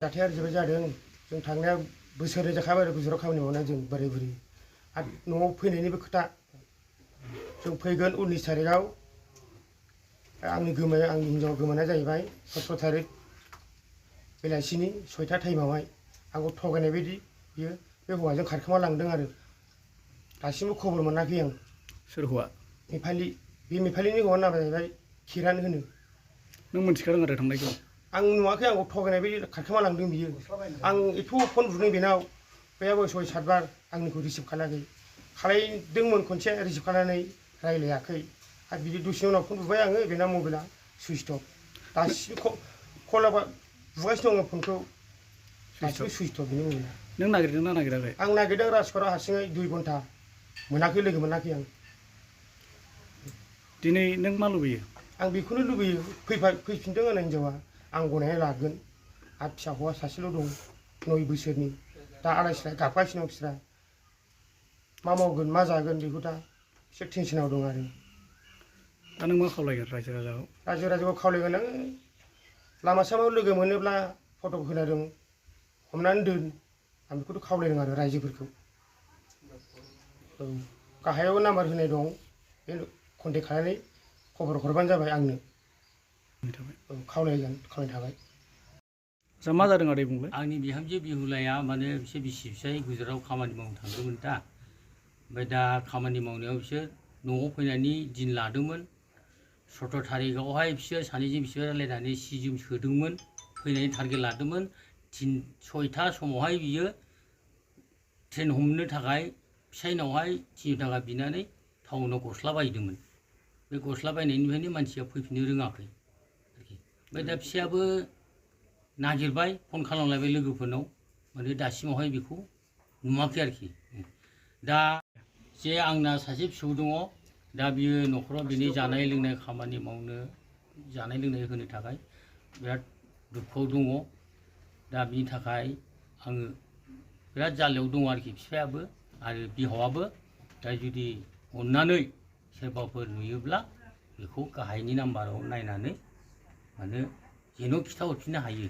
जाथाया ओरैबायदि जादों जों थांनाया बोसोरनै जाखाबाय आरो गुजराव खामानि मावनाया जों बोराय बुरि आरो न'आव फैनायनिबो खोथा जों फैगोन 19 तारिखआव आंनि हिन्जाव गोमानाया जाहैबाय 17 तारिख बेलासिनि 6टा टाइमावहाय आंखौ थगायनाय बायदि बियो बे हौवाजों खारखोमा लांदों आरो दासिमबो खबर मोनाखै आं। सोर हौवा? नेपालि। बे नेपालिनि हौवानि नामा जाहैबाय किरान होनो। नों मिन्थिखादों आरो थांनायखौ? आं नुवाखै, आंखौ थगायनाय बायदि खारखोमा लांदों बियो। आं एथ' फन बुदों बेनाव, बेयावबो 6-7 बार आंनिखौ रिसिभ खालायदोंमोन खनसे रिसिभ खालामनानै रायलायाखै आरो बिदि दसेनि उनाव फन बुबाय आङो, बेना मबाइला सुइच अफ। दासिम कल बुगासिनो दङ फनखौ, दासिमबो सुइच अफ बिनि मबाइला। नों नागिरदों ना नागिराखै? आं नागिरदों राजक'टआव हारसिङै 2 घन्टा मोनाखै, लोगो मोनाखै आं। दिनै नों मा लुबैयो? आं बेखौनो लुबैयो, फैफिनदों आंना हिन्जावा, आं गनायना लागोन। आरो फिसा हौवा सासेल' दं 9 बोसोरनि, दा आलाय-सिलाय गाबगासिनो दं बिस्रा। मा मावगोन मा जागोन बेखौ दा एसे टेनसनाव दं आरो। दा नों मा खावलायगोन रायजो राजाखौ? रायजो राजाखौ खावलायगोन आं, लामा सामायाव लोगो मोनोब्ला फट' होलादों हमनानै दोन, आं बेखौथ' खावलायदों आरो रायजोफोरखौ। औ, गाहायाव नाम्बार होनाय दं, बे कन्टेक्ट खालामनानै खबर हरबानो जाबाय आंनो। औ, खावलायनाय थाबाय। आच्छा, मा जादों आदै बुंलाय? आंनि बिहामजो बिहुलाया माने बिसोर बिसि फिसाय गुजरातआव खामानि मावनो थांदोंमोन दा, ओमफ्राय दा खामानि मावनायाव बिसोर न'आव फैनायनि दिन लादोंमोन। 17 तारिखआवहाय बिसोर सानैजों रायलायनानै सि जोम सोदोंमोन, फैनायनि टारगेट लादोंमोन। 6टा समावहाय बियो ट्रेन हमनो थाखाय फिसायनावहाय 300 थाखा बिनानै टाउनाव गस्ला बायदोंमोन। बे गस्ला बायनायनिफ्रायनो मानसिया फैफिननो रोङाखै आरोखि। ओमफ्राय दा फिसायाबो नागिरबाय, फन खालामलायबाय लोगोफोरनाव, माने दासिमावहाय बेखौ नुवाखै आरोखि। दा जे आंना सासे फिसौ दङ, दा बियो न'खराव बिनि जानाय लोंनाय खामानि मावनो, जानाय लोंनाय होनो थाखाय बिराद दुखुआव दङ। दा बिनि थाखाय आङो बिराद जाल्लायाव दङ आरोखि बिफायाबो आरो बिहावाबो। दा जुदि अननानै सोरबाफोर नुयोब्ला बेखौ गाहायनि नाम्बाराव नायनानै माने जेन' खिथाहरफिननो हायो।